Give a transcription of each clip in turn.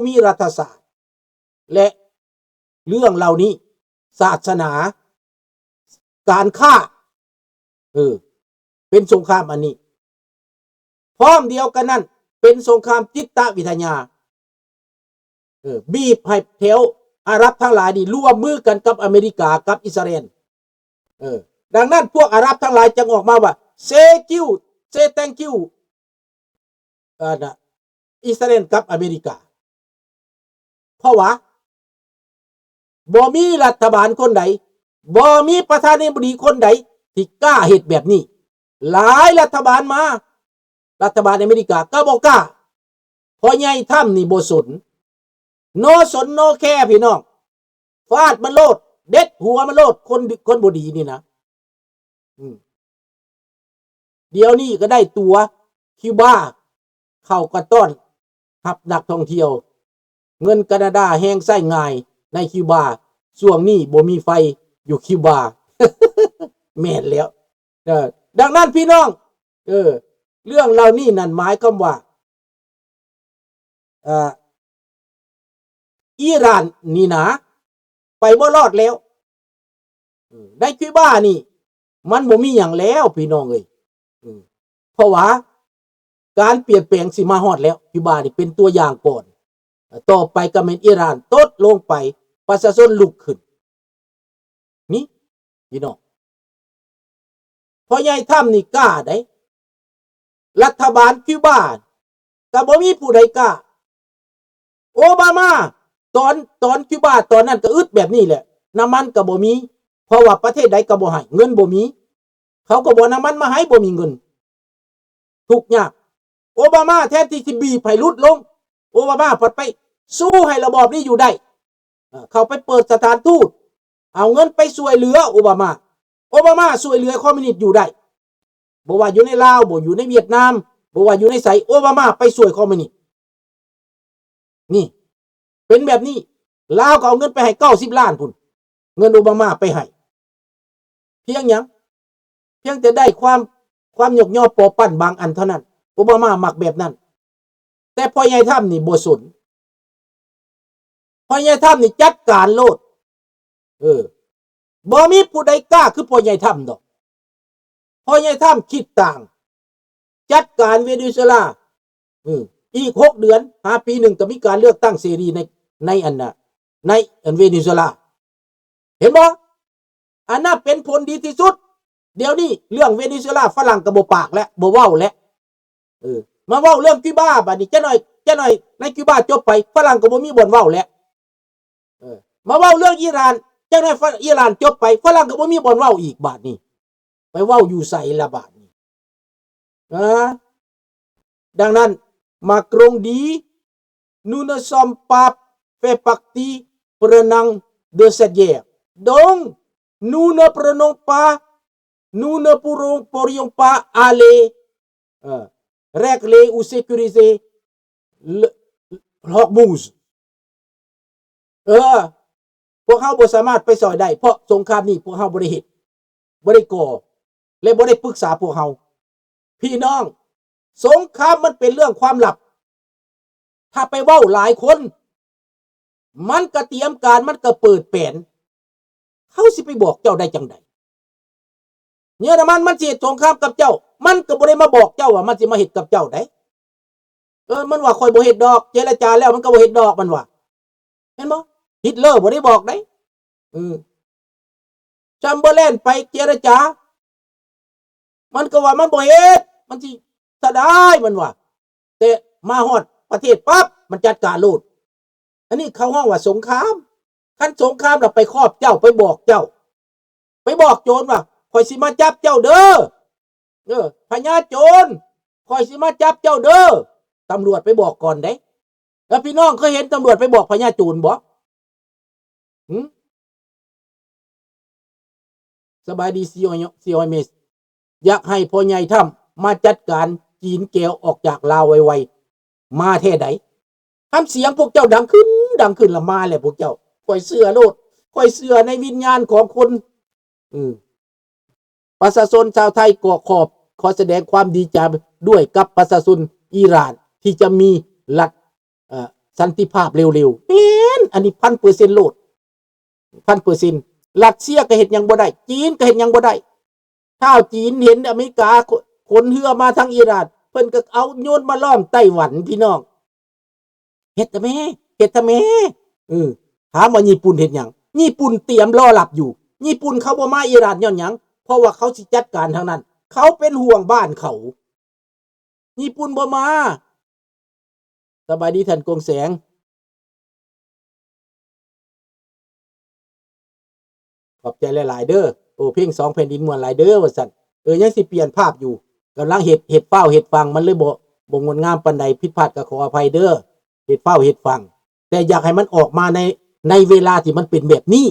ມີລັດຖະສາດ ແລະ ເລື່ອງເຫຼົ່ານີ້ ສາສະໜາ ການຄ້າ ເອີ ເປັນສົງຄາມອັນນີ້. ພ້ອມດຽວກັນນັ້ນ ເປັນສົງຄາມຈິດຕະວິທະຍາ ເອີ ບີບໃຫ້ແຖວອາຣັບທັງຫຼາຍນີ້ຮ່ວມມືກັນກັບອາເມລິກາ ກັບອິດສະຣາເອນ. ເອີ ດັ່ງນັ້ນພວກອາຣັບທັງຫຼາຍຈຶ່ງອອກມາວ່າ ເຊກິວ ເຊແຕັງກິວ ອັນນະ ອິດສະຣາເອນກັບອາເມລິກາ. ເພາະວ່າບໍ່ມີລັດຖະບານຄົນໃດ ບໍ່ມີປະທານາທິບໍດີຄົນໃດທີ່ກ້າເຮັດແບບນີ້. ຫຼາຍລັດຖະບານມາ ລັດຖະບານອາເມລິກາກໍບໍ່ກ້າ. ພໍ່ໃຫຍ່ທຳນີ້ບໍ່ສົນ ໂນສົນໂນແຄ ພີ່ນ້ອງ. ຟາດມັນໂລດ ເດັດຫົວມັນໂລດ ຄົນ ຄົນບໍ່ດີນີ້ນະ. ອືມ ດຽວນີ້ກໍໄດ້ຕົວຄິວບາ ເຂົ້າກະຕ້ອນຮັບນັກທ່ອງທ່ຽວ. ເງິນການາດາແຮງໃຊ້ງ່າຍໃນຄິວບາ. ຊ່ວງນີ້ບໍ່ມີໄຟຢູ່ຄິວບາ. ແມ່ນແລ້ວ. ເອີ ດັ່ງນັ້ນພີ່ນ້ອງ ເອີ ເລື່ອງເຫຼົ່ານີ້ນັ້ນໝາຍຄວາມວ່າ ເອີ ອີຣານນີ້ນາ ໄປບໍ່ລອດແລ້ວ. ເອີ ໃນຄິວບານີ້ ມັນບໍ່ມີຫຍັງແລ້ວພີ່ນ້ອງເອີຍ. ເອີ ເພາະວ່າການປ່ຽນແປງຊິມາຮອດແລ້ວ. ຄິວບານີ້ເປັນຕົວຢ່າງກ່ອນ. ຕໍ່ໄປກໍແມ່ນອີຣານຕົດລົງໄປ ປະຊາຊົນລຸກຂຶ້ນ. ນີ້ພີ່ນ້ອງ ພໍ່ໃຫຍ່ທຳນີ້ກ້າໃດ໋. ລັດຖະບານຄິວບາກໍບໍ່ມີຜູ້ໃດກ້າ. ໂອບາມາ ຕອນ ຕອນຄິວບາຕອນນັ້ນກໍອຶດແບບນີ້ແຫຼະ. ນ້ຳມັນກໍບໍ່ມີ ເພາະວ່າປະເທດໃດກໍບໍ່ໃຫ້ ເງິນບໍ່ມີ. ເຂົາກໍບໍ່ເອົານ້ຳມັນມາໃຫ້ ບໍ່ມີເງິນ ທຸກຍາກ. ໂອບາມາແທນທີ່ຊິບີບໃຫ້ຫຼຸດລົງ ໂອບາມາພັດໄປສູ້ໃຫ້ລະບອບນີ້ຢູ່ໄດ້. ເອີ ເຂົ້າໄປເປີດສະຖານທູດ ເອົາເງິນໄປຊ່ວຍເຫຼືອໂອບາມາ. ໂອບາມາຊ່ວຍເຫຼືອຄອມມິວນິດຢູ່ໄດ້ ບໍ່ວ່າຢູ່ໃນລາວ ບໍ່ຢູ່ໃນຫວຽດນາມ ບໍ່ວ່າຢູ່ໃນໃສ ໂອບາມາໄປຊ່ວຍຄອມມິວນິດ. ນີ້ ເປັນແບບນີ້ ລາວກໍເອົາເງິນໄປໃຫ້ເກົ້າສິບລ້ານພຸ້ນ ເງິນໂອບາມາໄປໃຫ້. ພຽງຫຍັງ? ພຽງແຕ່ໄດ້ຄວາມ ຄວາມຍົກຍໍ້ປໍປັ້ນບາງອັນເທົ່ານັ້ນ. ໂອບາມາມັກແບບນັ້ນ. ແຕ່ພໍ່ໃຫຍ່ທຳນີ້ບໍ່ສົນ. ພໍ່ໃຫຍ່ທຳນີ້ຈັດການໂລດ. ເອີ ບໍ່ມີຜູ້ໃດກ້າຄືພໍ່ໃຫຍ່ທຳດອກ. ພໍ່ໃຫຍ່ທຳຄິດຕ່າງ ຈັດການເວເນຊູເອລາ. ເອີ ອີກຫົກເດືອນຫາປີໜຶ່ງກໍມີການເລືອກຕັ້ງເສລີໃນ ໃນອັນນະ ໃນອັນເວເນຊູເອລາ. ເຫັນບໍ່? ອັນນັ້ນເປັນຜົນດີທີ່ສຸດ. ດຽວນີ້ເລື່ອງເວເນຊູເອລາຝຣັ່ງກໍບໍ່ປາກແລ້ວ ບໍ່ເວົ້າແລ້ວ. ເອີ ມາເວົ້າເລື່ອງຄິວບາບາດນີ້ ຈັກໜ້ອຍ ຈັກໜ້ອຍໃນຄິວບາຈົບໄປ ຝຣັ່ງກໍບໍ່ມີບ່ອນເວົ້າແລ້ວ. ເອີ ມາເວົ້າເລື່ອງອີຣານ ຈັກໜ້ອຍ ອີຣານຈົບໄປ ຝຣັ່ງກໍບໍ່ມີບ່ອນເວົ້າອີກບາດນີ້. ໄປເວົ້າຢູ່ໃສລະບາດນີ້? ເອີ ດັ່ງນັ້ນ Macron dit, nous ne sommes pas fait partie prenante de cette guerre. Donc, nous ne prenons pas, nous ne pourrons, pourrions pas aller, ເອີ régler ou sécuriser le Hormuz. ເອີ ພວກເຮົາບໍ່ສາມາດໄປຊ່ອຍໄດ້ ເພາະສົງຄາມນີ້ພວກເຮົາບໍ່ໄດ້ເຮັດ ບໍ່ໄດ້ກໍ່ ແລະ ບໍ່ໄດ້ປຶກສາພວກເຮົາ. ພີ່ນ້ອງ ສົງຄາມມັນເປັນເລື່ອງຄວາມລັບ. ຖ້າໄປເວົ້າຫຼາຍຄົນ ມັນກະຕຽມການ ມັນກະເປີດແຜນ. ເຮົາຊິໄປບອກເຈົ້າໄດ້ຈັ່ງໃດ? ເຢຍລະມັນມັນຊິເຮັດສົງຄາມກັບເຈົ້າ ມັນກໍບໍ່ໄດ້ມາບອກເຈົ້າວ່າມັນຊິມາເຮັດກັບເຈົ້າໃດ. ເອີ ມັນວ່າຂ້ອຍບໍ່ເຮັດດອກ ເຈລະຈາແລ້ວມັນກໍບໍ່ເຮັດດອກ ມັນວ່າ. ເຫັນບໍ່? ຮິດເລີບໍ່ໄດ້ບອກໃດ. ເອີ ແຊມເບີແລນໄປເຈລະຈາ ມັນກໍວ່າມັນບໍ່ເຮັດ ມັນຊິສະດາຍ ມັນວ່າ. ແຕ່ມາຮອດປະເທດປັບ ມັນຈັດການໂລດ. ອັນນີ້ເຂົາຮ້ອງວ່າສົງຄາມ. ຄັນສົງຄາມລະໄປຄອບເຈົ້າ ໄປບອກເຈົ້າ ໄປບອກໂຈນວ່າ ຂ້ອຍຊິມາຈັບເຈົ້າເດີ. ເອີ ພະຍາໂຈນ ຂ້ອຍຊິມາຈັບເຈົ້າເດີ. ຕຳຫຼວດໄປບອກກ່ອນເດ້. ແລ້ວພີ່ນ້ອງເຄີຍເຫັນຕຳຫຼວດໄປບອກພະຍາໂຈນບໍ່? ຫື? ສະບາຍດີ ຊີໂອເອັມເອສ ຢາກໃຫ້ພໍ່ໃຫຍ່ທຳມາຈັດການຈີນແກວອອກຈາກລາວໄວໆ. ມາແທ້ໃດ? ຄຳສຽງພວກເຈົ້າດັງຂຶ້ນ ດັງຂຶ້ນລະມາແລ້ວພວກເຈົ້າ. ຂ້ອຍເຊື່ອໂລດ. ຂ້ອຍເຊື່ອໃນວິນຍານຂອງຄົນ. ອືມ. ປະຊາຊົນຊາວໄທກໍຂອບ ຂໍສະແດງຄວາມດີໃຈດ້ວຍກັບປະຊາຊົນອີຣານທີ່ຈະມີລັດ ເອີ ເ ສັນຕິພາບເລັວໆ. ແມ່ນ, ອັນນີ້ພັນເປີເຊັນໂລດ, ພັນເປີເຊັນ. ຣັດເຊຍກໍເຮັດຫຍັງບໍ່ໄດ້, ຈີນກໍເຮັດຫຍັງບໍ່ໄດ້. ທ້າວຈີນເຫັນອາເມລິກາ ຂົນເຮືອມາທາງອີຣານ, ເພິ່ນກໍເອົາໂຍນມາລ້ອມໄຕ້ຫວັນ, ພີ່ນ້ອງ. ເຮັດແທ້ແມ້, ເຮັດແທ້ແມ້. ເອີ, ຖາມວ່າຍີ່ປຸ່ນເຮັດຫຍັງ? ຍີ່ປຸ່ນຕຽມລໍຮັບຢູ່. ຍີ່ປຸ່ນເຂົາບໍ່ມາອີຣານຍ້ອນຫຍັງ? ເພາະວ່າເຂົາຊິຈັດການທາງນັ້ນ. ເຂົາເປັນຫ່ວງບ້ານເຂົາ. ຍີ່ປຸ່ນບໍ່ມາ. ສະບາຍດີທ່ານກົງແສງ. ຂອບໃຈຫຼາຍໆເດີ້. ໂອ້ ເພງສອງແຜ່ນດິນມ່ວນຫຼາຍເດີ້ ວ່າຊັ້ນ. ເອີ ຍັງຊິປ່ຽນພາບຢູ່. ກຳລັງເຮັດ, ເຮັດຟ້າວເຮັດຟັ່ງ, ມັນເລີຍບໍ່, ບໍ່ງົດງາມປານໃດ. ຜິດພາດກໍຂໍອະໄພເດີ້. ເຮັດຟ້າວເຮັດຟັ່ງ. ແຕ່ຢາກໃຫ້ມັນອອກມາໃນ, ໃນເວລາທີ່ມັນເປັນແບບນີ້.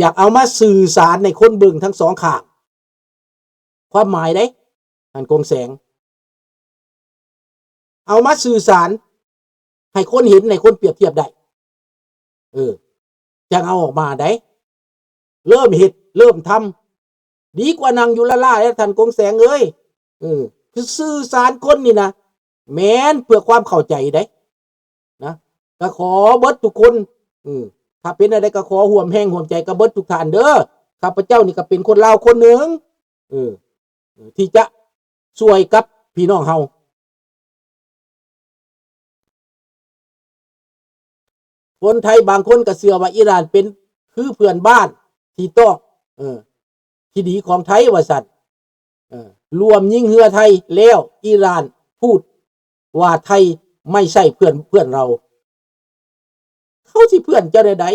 ຢາກເອົາມາສື່ສານໃຫ້ຄົນເບິ່ງທັງສອງຂ້າງ. ຄວາມໝາຍເດ້ ທ່ານກົງແສງ. ເອົາມາສື່ສານໃຫ້ຄົນເຫັນ, ໃຫ້ຄົນປຽບທຽບໄດ້. ເອີ, ຈັ່ງເອົາອອກມາໄດ້. ເລີ່ມເຮັດ, ເລີ່ມທຳ. ດີກວ່ານັ່ງຢູ່ລ້າໆແລ້ວ ທ່ານກົງແສງເອີຍ. ເອີ, ຄືສື່ສານຄົນນີ້ນະ ແມ່ນເພື່ອຄວາມເຂົ້າໃຈເດ້. ນະ, ກໍຂໍເບິດທຸກຄົນ, ເອີ, ຖ້າເປັນແນວໃດກໍຂໍຮ່ວມແຮງຮ່ວມໃຈກັບເບິດທຸກທ່ານເດີ້. ຂ້າພະເຈົ້ານີ້ກໍເປັນຄົນລາວຄົນໜຶ່ງ, ເອີ, ເອີ, ທີ່ຈະຊ່ວຍກັບພີ່ນ້ອງເຮົາ. ຄົນໄທບາງຄົນກໍເຊື່ອວ່າອີຣານເປັນຄືເພື່ອນບ້ານທີ່ຕ້ອງ, ເອີ, ທີ່ດີຂອງໄທວ່າຊັ້ນ. ເອີ, ລວມຍິງເຮືອໄທແລ້ວ ອີຣານພູດວ່າໄທໄມ່ໃຊ່ເພື່ອນ, ເພື່ອນເຮົາ. ເຂົາຊິເພື່ອນເຈົ້າແນວໃດ?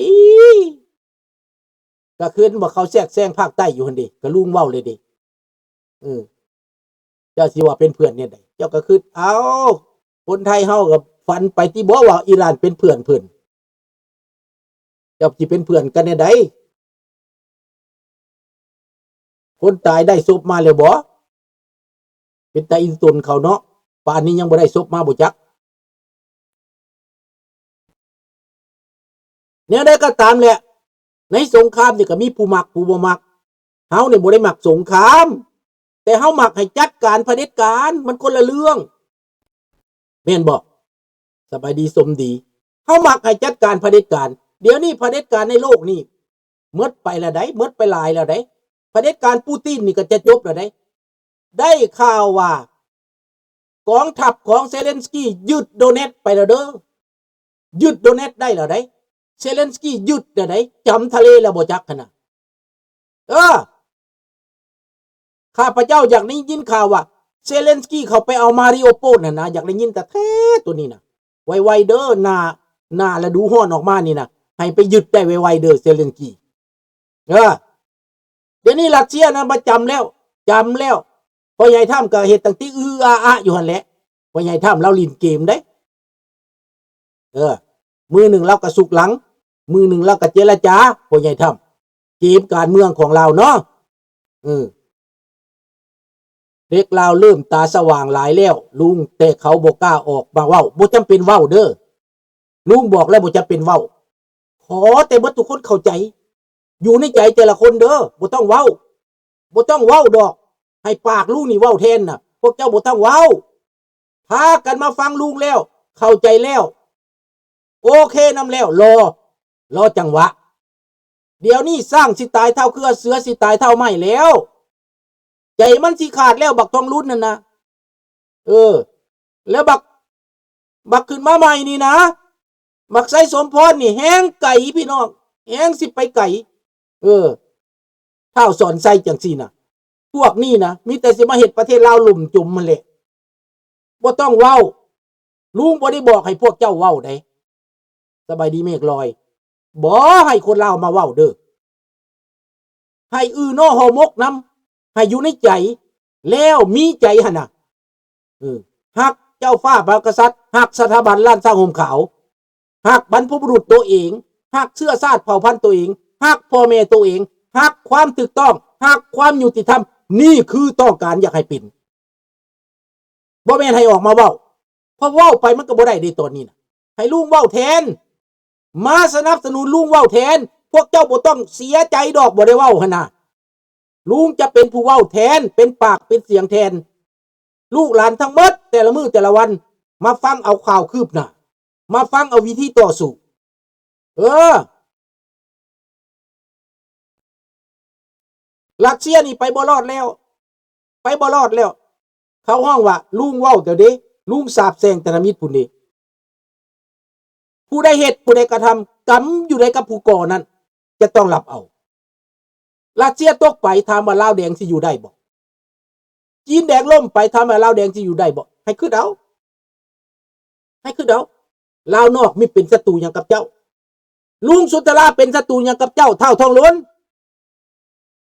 ກໍຄືວ່າເຂົາແຊກແຊງພາກໃຕ້ຢູ່ຫັ້ນເດ, ກໍລຸງເວົ້າເລີຍເດ. ເອີ, ເຈົ້າຊິວ່າເປັນເພື່ອນແນວໃດ? ເຈົ້າກໍຄິດເອົາ, ຄົນໄທເຮົາກໍຝັນໄປຕິບໍວ່າອີຣານເປັນເພື່ອນເພິ່ນ. ເຈົ້າຊິເປັນເພື່ອນກັນແນວໃດ? ຄົນຕາຍໄດ້ສົບມາແລ້ວບໍ? ເປັນຕາອີຕົນເຂົາເນາະ, ປານນີ້ຍັງບໍ່ໄດ້ສົບມາບໍ່ຈັກ. ແນວໃດກໍຕາມແຫຼະ, ໃນສົງຄາມນີ້ກໍມີຜູ້ມັກຜູ້ບໍ່ມັກ. ເຮົານີ້ບໍ່ໄດ້ມັກສົງຄາມ, ແຕ່ເຮົາມັກໃຫ້ຈັດການຜະເດັດການ, ມັນຄົນລະເລື່ອງ. ແມ່ນບໍ່? ສະບາຍດີສົມດີ. ເຮົາມັກໃຫ້ຈັດການຜະເດັດການ. ດຽວນີ້ຜະເດັດການໃນໂລກນີ້ໝົດໄປແລ້ວໃດ໋, ໝົດໄປຫຼາຍແລ້ວໃດ໋. ຜະເດັດການປູຕິນນີ້ກໍຈະຈົບແລ້ວໃດ໋. ໄດ້ຂ່າວວ່າກອງທັບຂອງເຊເລັນສກີຍຶດໂດເນັດໄປແລ້ວເດີ້. ຍຶດໂດເນັດໄດ້ແລ້ວໃດ໋. ເຊເລັນສກີຍຶດແລ້ວໃດ໋. ຈຳທະເລແລ້ວບໍ່ຈັກຫັ້ນນະ. ເອີ, ຂ້າພະເຈົ້າຢາກໄດ້ຍິນຂ່າວວ່າເຊເລັນສກີເຂົາໄປເອົາມາຣິໂອໂປນຫັ້ນນະ, ຢາກໄດ້ຍິນແທ້ໆໂຕນີ້ນະ. ໄວໆເດີ້, ໜ້າ, ໜ້າລະດູຮ້ອນອອກມານີ້ນະ, ໃຫ້ໄປຍຶດໄດ້ໄວໆເດີ້ ເຊເລັນສກີ. ເອີ, ດຽວນີ້ຣັດເຊຍນະມາຈຳແລ້ວ, ຈຳແລ້ວ. ພໍ່ໃຫຍ່ທຳກໍເຮັດຕັ້ງແຕ່ອືອອາອະຢູ່ຫັ້ນແຫຼະ. ພໍ່ໃຫຍ່ທຳລາວຫຼິ້ນເກມເດ້. ເອີ, ມື້ໜຶ່ງລາວກໍສຸກຫຼັງ, ມື້ໜຶ່ງລາວກໍເຈລະຈາ, ພໍ່ໃຫຍ່ທຳ. ເກມການເມືອງຂອງລາວເນາະ. ເອີ, ເດັກລາວເລີ່ມຕາສະຫວ່າງຫຼາຍແລ້ວລຸງ, ແຕ່ເຂົາບໍ່ກ້າອອກມາເວົ້າ. ບໍ່ຈຳເປັນເວົ້າເດີ້. ລຸງບອກແລ້ວບໍ່ຈຳເປັນເວົ້າ. ຂໍແຕ່ເບິດທຸກຄົນເຂົ້າໃຈ. ຢູ່ໃນໃຈແຕ່ລະຄົນເດີ້. ບໍ່ຕ້ອງເວົ້າ. ບໍ່ຕ້ອງເວົ້າດອກ. ໃຫ້ປາກລຸງນີ້ເວົ້າແທນນະ. ພວກເຈົ້າບໍ່ຕ້ອງເວົ້າ. ພາກັນມາຟັງລຸງແລ້ວ, ເຂົ້າໃຈແລ້ວ, ໂອເຄນຳແລ້ວ, ລໍ, ລໍຈັງຫວະ. ດຽວນີ້ຊ້າງຊິຕາຍທ້າວເຄືອ, ເສືອຊິຕາຍທ້າວໄມ້ແລ້ວ. ໃຈມັນຊິຂາດແລ້ວ, ບັກທອງລຸນນັ້ນນະ. ເອີ, ແລ້ວບັກ, ບັກຂຶ້ນມາໃໝ່ນີ້ນະ, ບັກໄຊສົມພອນນີ້ແຮງໄກພີ່ນ້ອງ, ແຮງຊິໄປໄກ. ເອີ, ທ້າວສອນໄຊຈັ່ງຊີ້ນະ, ພວກນີ້ນະ ມີແຕ່ຊິມາເຮັດປະເທດລາວຫຼົ່ມຈົມຫັ້ນແຫຼະ. ບໍ່ຕ້ອງເວົ້າ, ລຸງບໍ່ໄດ້ບອກໃຫ້ພວກເຈົ້າເວົ້າໃດ. ສະບາຍດີເມກລອຍ, ບໍ່ໃຫ້ຄົນລາວມາເວົ້າເດີ້. ໃຫ້ອືໜໍ່ຫໍໝົກນຳ, ໃຫ້ຢູ່ໃນໃຈ, ແລ້ວມີໃຈຫັ້ນນະ. ເອີ, ຮັກເຈົ້າຟ້າມະຫາກະສັດ, ຮັກສະຖາບັນລ້ານຊ້າງຮົ່ມຂາວ, ຮັກບັນພະບຸລຸດໂຕເອງ, ຮັກເຊື້ອຊາດເຜົ່າພັນໂຕເອງ, ຮັກພໍ່ແມ່ໂຕເອງ, ຮັກຄວາມຖືກຕ້ອງ, ຮັກຄວາມຍຸຕິທຳ. ນີ້ຄືຕ້ອງການຢາກໃຫ້ເປັນ. ບໍ່ແມ່ນໃຫ້ອອກມາເວົ້າ, ເພາະເວົ້າໄປມັນກໍບໍ່ໄດ້ເດ້ຕອນນີ້ນະ. ໃຫ້ລຸງເວົ້າແທນ, ມາສະໜັບສະໜູນລຸງເວົ້າແທນ. ພວກເຈົ້າບໍ່ຕ້ອງເສຍໃຈດອກ, ບໍ່ໄດ້ເວົ້າຫັ້ນນະ. ລຸງຈະເປັນຜູ້ເວົ້າແທນ, ເປັນປາກເປັນສຽງແທນ. ລູກຫຼານທັງໝົດແຕ່ລະມື້ແຕ່ລະວັນມາຟັງເອົາຂ່າວຄືບໜ້າ. ມາຟັງເອົາວິທີຕໍ່ສູ້. ເອີ ຣັດເຊຍນີ້ໄປບໍ່ລອດແລ້ວ ໄປບໍ່ລອດແລ້ວ. ເຂົາຮ້ອງວ່າ ລຸງເວົ້າແຕ່ເດ້ ລຸງສາບແຊ່ງແຕ່ທຳອິດພຸ້ນເດ້. ຜູ້ໃດເຮັດ ຜູ້ໃດກະທຳ ກຳຢູ່ໃນກັບຜູ້ກໍ່ນັ້ນ ຈະຕ້ອງຮັບເອົາ. ຣັດເຊຍຕົກໄປ ຖາມວ່າລາວແດງຊິຢູ່ໄດ້ບໍ່? ຈີນແດງລົ້ມໄປ ຖາມວ່າລາວແດງຊິຢູ່ໄດ້ບໍ່? ໃຫ້ຄິດເອົາ ໃຫ້ຄິດເອົາ. ລາວນອກມີເປັນສັດຕູຫຍັງກັບເຈົ້າ? ລຸງສຸນທະລາເປັນສັດຕູຫຍັງກັບເຈົ້າ? ທ້າວທອງລຸນ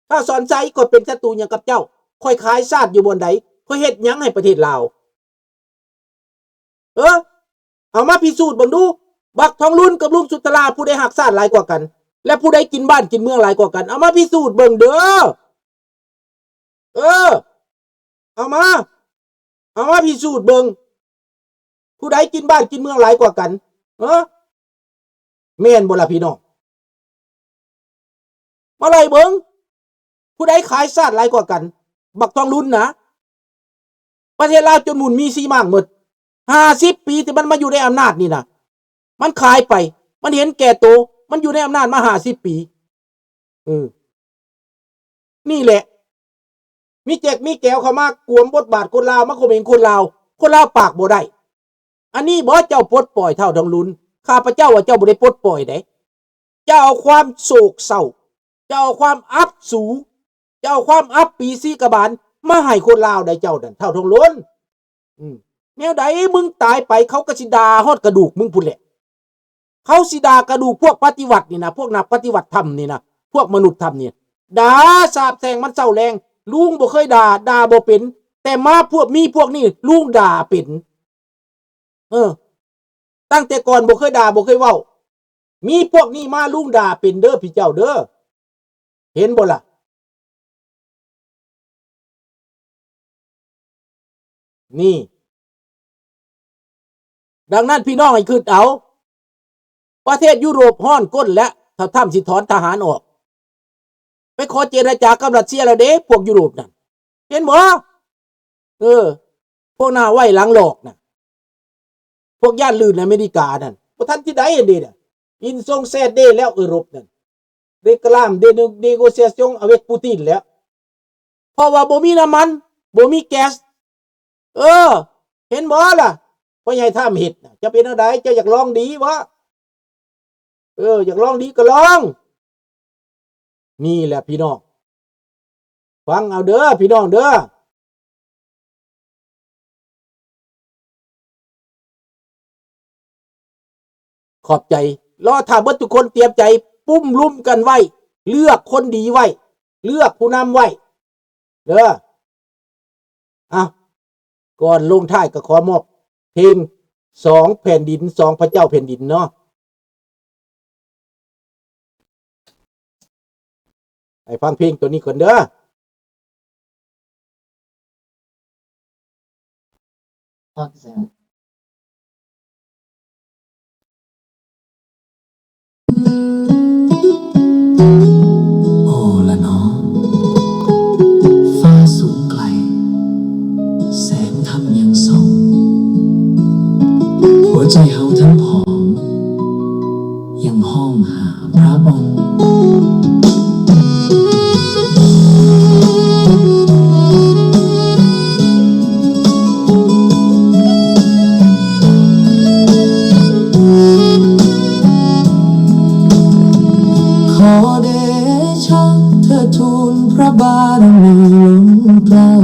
ທ້າວສອນໄຊ ຂ້ອຍເປັນສັດຕູຫຍັງກັບເຈົ້າ? ຂ້ອຍຂາຍຊາດຢູ່ບ່ອນໃດ? ຂ້ອຍເຮັດຫຍັງໃຫ້ປະເທດລາວ? ເອີ ເອົາມາພິສູດເບິ່ງດູ ບັກທອງລຸນກັບລຸງສຸນທະລາ ຜູ້ໃດຮັກຊາດຫຼາຍກວ່າກັນ ແລະ ຜູ້ໃດກິນບ້ານກິນເມືອງຫຼາຍກວ່າກັນ? ເອົາມາພິສູດເບິ່ງເດີ. ເອີ ເອົາມາ ເອົາມາພິສູດເບິ່ງ ຜູ້ໃດກິນບ້ານກິນເມືອງຫຼາຍກວ່າກັນ? ເອີ ແມ່ນບໍ່ລະພີ່ນ້ອງ? ມາໄລ່ເບິ່ງ ຜູ້ໃດຂາຍຊາດຫຼາຍກວ່າກັນ? ບັກທອງລຸນນະ. ປະເທດລາວຈົນໝຸ່ນມີຊີໝ້າງໝົດ ຫ້າສິບປີທີ່ມັນມາຢູ່ໃນອຳນາດນີ້ນະ ມັນຂາຍໄປ ມັນເຫັນແກ່ໂຕ ມັນຢູ່ໃນອຳນາດມາຫ້າສິບປີ. ເອີ ນີ້ແຫຼະ ມີແຈກມີແກວເຂົ້າມາກວມບົດບາດຄົນລາວ ມາຂົ່ມເຫງຄົນລາວ ຄົນລາວປາກບໍ່ໄດ້. ອັນນີ້ບໍ່ເຈົ້າປົດປ່ອຍທ້າວທອງລຸນ? ຂ້າພະເຈົ້າວ່າເຈົ້າບໍ່ໄດ້ປົດປ່ອຍເດ້. ເຈົ້າເອົາຄວາມໂສກເສົ້າ ເຈົ້າເອົາຄວາມອັບສູ ເຈົ້າເອົາຄວາມອັບປີສີກະບານມາໃຫ້ຄົນລາວໄດ໋ເຈົ້ານັ້ນ ທ້າວທອງລຸນ. ອືມ ແນວໃດມຶງຕາຍໄປ ເຂົາກໍຊິດ່າຮອດກະດູກມຶງພຸ້ນແຫຼະ. ເຂົາຊິດ່າກະດູກພວກປະຕິວັດນີ້ນະ ພວກນັກປະຕິວັດທຳນີ້ນະ ພວກມະນຸດທຳນີ້ ດ່າສາບແຊ່ງມັນເຊົ້າແລງ. ລຸງບໍ່ເຄີຍດ່າ ດ່າບໍ່ເປັນ ແຕ່ມາພວກ ມີພວກນີ້ລຸງດ່າເປັນ. ເອີ ຕັ້ງແຕ່ກ່ອນບໍ່ເຄີຍດ່າ ບໍ່ເຄີຍເວົ້າ ມີພວກນີ້ມາລຸງດ່າເປັນເດີພີ່ເຈົ້າເດີ ເຫັນບໍ່ລະ? ນີ້ ດັ່ງນັ້ນພີ່ນ້ອງໃຫ້ຄິດເອົາ ປະເທດຢູໂຣບຮ້ອນກົ້ນແລ້ວ ຖ້າທຳຊິຖອນທະຫານອອກ ໄປຂໍເຈລະຈາກັບຣັດເຊຍແລ້ວເດ້ ພວກຢູໂຣບນັ້ນ ເຫັນບໍ່? ເອີ ພວກໜ້າໄຫວ້ຫຼັງຫຼອກນະ ພວກຢ້ານລື່ນອາເມລິການັ້ນ ບໍ່ທັນຊິໄດ້ເດ້ນະ ອິນຊົງແຊດເດ້ແລ້ວເອີຣົບນັ້ນ ເຣກລາມເດ ເນໂກຊຽຊອງອາເວັກປູຕິນແລ້ວ ເພາະວ່າບໍ່ມີນ້ຳມັນ ບໍ່ມີແກັສ. ເອີ ເຫັນບໍ່ລະ ພໍ່ໃຫຍ່ທຳເຮັດນະ ຈະເປັນແນວໃດ? ເຈົ້າຢາກລອງດີບໍ່? ເອີ ຢາກລອງດີກໍລອງ. ນີ້ແຫຼະພີ່ນ້ອງ ຟັງເອົາເດີພີ່ນ້ອງເດີ. ຂອບໃຈ. ລໍຖ້າເບິດທຸກຄົນຕຽມໃຈ ປຸ້ມລຸມກັນໄວ້ ເລືອກຄົນດີໄວ້ ເລືອກຜູ້ນຳໄວ້ເດີ. ອ່ະ ກ່ອນລົງທ້າຍກໍຂໍມອບເພງສອງແຜ່ນດິນ ສອງພະເຈົ້າແຜ່ນດິນເນາະ. ໃຫ້ຟັງເພງໂຕນີ້ກ່ອນເດີ. ອໍລະນໍ ຟ້າສູງໄກ ແສງທຳຍັງສ່ອງ ຫົວໃຈເຮົາທັງຜອງ ຍັງຮ້ອງຫາພຣະອົງ. ຂໍເດຊະເທີດທູນພຣະບາລະມີລົ້ມເກົ້າ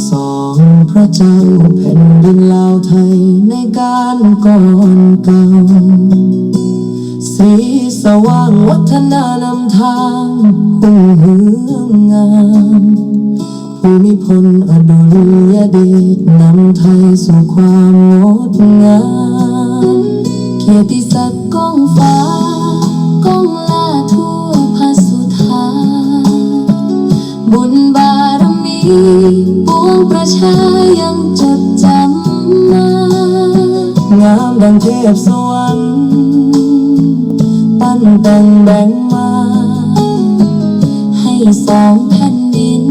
ສອງພຣະເຈົ້າແຜ່ນດິນລາວໄທໃນການກ່ອນເກົ່າ ສີສະຫວ່າງວັດທະນານຳທາງຮຸ່ງເຮືອງງາມ ພູມິພົນອະດຸນຍະເດດນຳໄທສູ່ຄວາມງົດງາມ ກຽດຕິສັກກ້ອງຟ້າກ້ອງລາທົ່ວພະສຸທາ ບຸນບາລະມີປວງປະຊາຍັງຈົດຈຳມາ ງາມດັ່ງເທບສະຫວັນ ປັ້ນແຕ່ງແບ່ງມາ ໃຫ້ສອງແຜ່ນດິນ